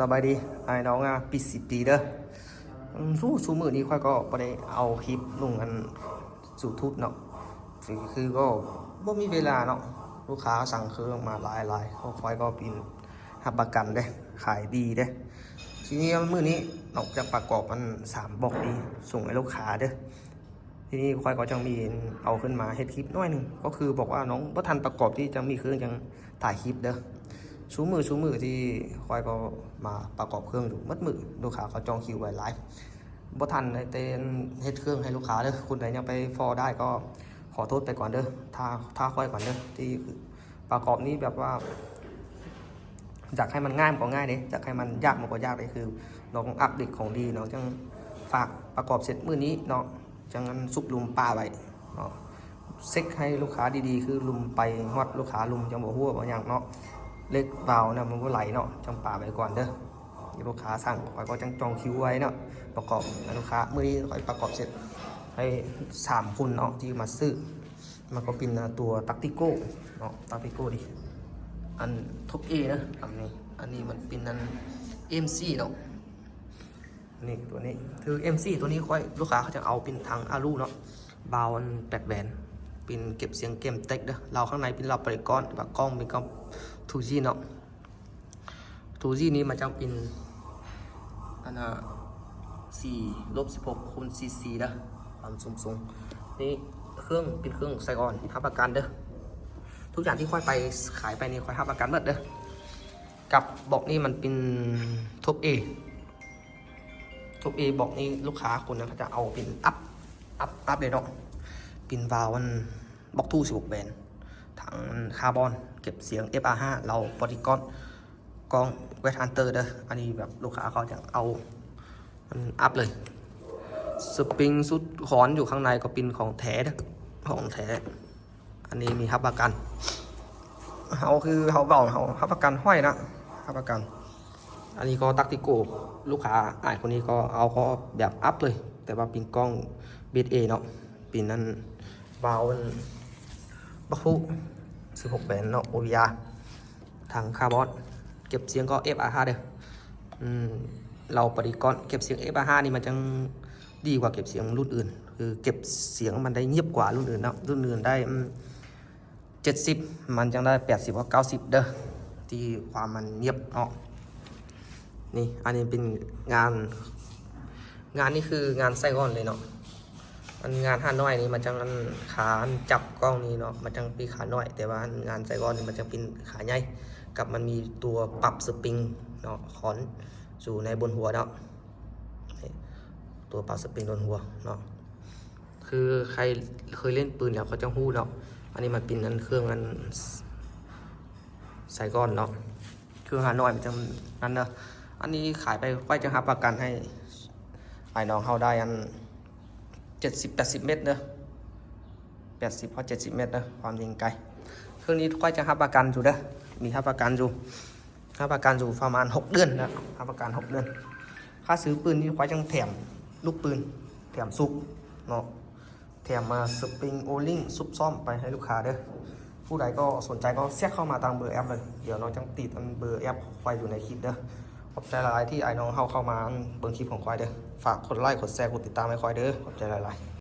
ສະບາຍດີອ້າຍນ້ອງອາ ປີສິບປີເດີ. ອືມ ຊູ ຊູມື້ນີ້ຂ້ອຍກໍບໍ່ໄດ້ເອົາຄລິບລົງອັນ YouTube ເນາະ ຄືກໍບໍ່ມີເວລາເນາະ. ລູກຄ້າສັ່ງເຄື່ອງມາຫຼາຍໆ ຂ້ອຍກໍເປັນຮັບປະກັນເດ້ ຂາຍດີເດ້. ທີນີ້ມື້ນີ້ນອກຈາກປະກອບອັນສາມບອກນີ້ສົ່ງໃຫ້ລູກຄ້າເດີ. ທີນີ້ຂ້ອຍກໍຈັ່ງມີເອົາຂຶ້ນມາເຮັດຄລິບໜ້ອຍໜຶ່ງ ກໍຄືບອກວ່ານ້ອງບໍ່ທັນປະກອບທີ່ຈັ່ງມີເຄື່ອງຈັ່ງຖ່າຍຄລິບເດີ. ຊູມື້ ຊູມື້ທີ່ຂ້ອຍກໍມາປະກອບເຄື່ອງຢູ່ໝົດມື້ ລູກຄ້າກໍຈອງຄິວໄວ້ຫຼາຍ ບໍ່ທັນໄດ້ເຕັນເຮັດເຄື່ອງໃຫ້ລູກຄ້າເດີ. ຄົນໃດຍັງໄປພໍ້ໄດ້ກໍຂໍໂທດໄປກ່ອນເດີ ຖ້າ ຖ້າຂ້ອຍກ່ອນເດີ. ທີ່ປະກອບນີ້ແບບວ່າ ຢາກໃຫ້ມັນງ່າຍມັນກໍງ່າຍເດ້ ຢາກໃຫ້ມັນຍາກມັນກໍຍາກເດ້. ຄືນ້ອງອັບເດດຂອງດີ ນ້ອງຈັ່ງຝາກປະກອບເສັດມື້ນີ້ເນາະ ຈັ່ງອັນຊຸບລຸ່ມປະໄວ້ເນາະ ເຊັກໃຫ້ລູກຄ້າດີໆ ຄືລຸ່ມໄປຮອດລູກຄ້າລຸ່ມຈັ່ງບໍ່ຮົ່ວບໍ່ຫຍັງເນາະ. ເຫຼັກວາວນະມັນບໍ່ໄຫຼເນາະ ຈັ່ງປະໄວ້ກ່ອນເດີ. ລູກຄ້າສັ່ງຂ້ອຍກໍຈັ່ງຈອງຄິວໄວ້ເນາະ ປະກອບໃຫ້ລູກຄ້າ. ມື້ນີ້ຂ້ອຍປະກອບເສັດໃຫ້ສາມຄົນເນາະທີ່ມາຊື້ ມັນກໍເປັນ ອາ ຕົວ Tactico ເນາະ Tactico ນີ້ ອັນ Top A ເດີ. ອັນນີ້ ອັນນີ້ມັນເປັນອັນ ເອັມສີ່ ເນາະ ນີ້ ຕົວນີ້ຄື ເອັມສີ່ ຕົວນີ້ຂ້ອຍ ລູກຄ້າເຂົາຈະເອົາເປັນຖັງອາລູເນາະ ວາວອັນ ແປດແຫວນ ເປັນເກັບສຽງ Gemtech ເດີ. ລາວຂ້າງໃນເປັນລາວປະລິກອນ ແຕ່ວ່າກ້ອງເປັນກ້ອງ ທູຈີ ເນາະ. ທູຈີ ນີ້ມັນຈະເປັນ ອັນນະ ສີ່ລົບສິບຫົກຄູນສີ່ສີ່ເດີ ຄວາມສູງສູງ. ນີ້ເຄື່ອງເປັນເຄື່ອງໄຊອອນ ຮັບປະກັນເດີ ທຸກຢ່າງທີ່ຂ້ອຍໄປຂາຍໄປນີ້ຂ້ອຍຮັບປະກັນໝົດເດີ. ກັບບອກນີ້ມັນເປັນ Top A Top A ບອກນີ້ລູກຄ້າຄົນນັ້ນເຂົາຈະເອົາເປັນອັບ ອັບ ອັບເລີຍເນາະ ເປັນວາວອັນ ບອກທູສິບຫົກແຫວນ ຖັງຄາບອນ ເກັບສຽງ ເອັຟອາຫ້າ ລາວປະລິກອນ ກ້ອງ Wet Hunter ເດີ. ອັນນີ້ແບບລູກຄ້າເຂົາຈະເອົາອັນອັບເລີຍ ສະປຣິງຊຸດຄອນຢູ່ຂ້າງໃນກໍເປັນຂອງແທ້ເດີ ຂອງແທ້. ອັນນີ້ມີຮັບປະກັນ ເຮົາຄືເຮົາເວົ້າ ເຮົາຮັບປະກັນຮ້ອຍນະ ຮັບປະກັນ. ອັນນີ້ກໍ Tactico ລູກຄ້າອ້າຍຄົນນີ້ກໍເອົາກໍແບບອັບເລີຍ ແຕ່ວ່າເປັນກ້ອງ ເບສເອ ເນາະ ເປັນອັນ ວາວອັນ ບັກຟູ ສິບຫົກແຫວນເນາະ ໂອວີອາ ຖັງຄາບອນ ເກັບສຽງກໍ ເອັຟອາຫ້າ ເດີ. ອືມ ລາວປະລິກອນ ເກັບສຽງ ເອັຟອາຫ້າ ນີ້ມັນຈັ່ງດີກວ່າເກັບສຽງລຸ້ນອື່ນ ຄືເກັບສຽງມັນໄດ້ງຽບກວ່າລຸ້ນອື່ນເນາະ. ລຸ້ນອື່ນໄດ້ ອືມ ເຈັດສິບ ມັນຈັ່ງໄດ້ແປດສິບ ເກົ້າສິບເດີ ທີ່ຄວາມມັນງຽບເນາະ. ນີ້ ອັນນີ້ເປັນງານ ງານນີ້ຄືງານໄຊອອນເລີຍເນາະ. ອັນງານຫ້ານ້ອຍນີ້ມັນຈັ່ງ ອັນຂາ ອັນຈັບກ້ອງນີ້ເນາະ ມັນຈັ່ງເປັນຂານ້ອຍ ແຕ່ວ່າອັນງານໄຊອອນນີ້ມັນຈັ່ງເປັນຂາໃຫຍ່ ກັບມັນມີຕົວປັບສະປຣິງເນາະ ຄອນຢູ່ໃນບົນຫົວເນາະ ນີ້ ຕົວປັບສະປຣິງບົນຫົວເນາະ. ຄືໃຄເຄີຍຫຼິ້ນປືນແລ້ວເຂົາຈະຮູ້ເນາະ. ອັນນີ້ມັນເປັນອັນເຄື່ອງອັນ ໄຊກ່ອນເນາະ ເຄື່ອງຫ້ານ້ອຍມັນຈັ່ງນັ້ນເດີ. ອັນນີ້ຂາຍໄປຂ້ອຍຈະຮັບປະກັນໃຫ້ອ້າຍນ້ອງເຮົາໄດ້ອັນ ເຈັດສິບ ແປດສິບເມັດເດີ ແປດສິບຮອດເຈັດສິບເມັດເດີ ຄວາມຍິງໄກ. ເຄື່ອງນີ້ຂ້ອຍຈະຮັບປະກັນຢູ່ເດີ ມີຮັບປະກັນຢູ່ ຮັບປະກັນຢູ່ປະມານຫົກເດືອນນະ ຮັບປະກັນຫົກເດືອນ. ຄ່າຊື້ປືນນີ້ຂ້ອຍຈັ່ງແຖມລູກປືນ ແຖມຊຸບເນາະ ແຖມມາສະປຣິງໂອລິງຊຸບຊ້ອມໄປໃຫ້ລູກຄ້າເດີ. ຜູ້ໃດກໍສົນໃຈກໍແຊັດເຂົ້າມາທາງເບີແອັບເລີຍ ດຽວນ້ອງຈັ່ງຕິດອັນເບີແອັບຂ້ອຍຢູ່ໃນຄລິບເດີ. ຂອບໃຈຫຼາຍໆທີ່ອ້າຍນ້ອງເຮົາເຂົ້າມາເບິ່ງຄລິບຂອງຂ້ອຍເດີ. ຝາກກົດໄລ ກົດແຊ ກົດຕິດຕາມໃຫ້ຂ້ອຍເດີ. ຂອບໃຈຫຼາຍໆ.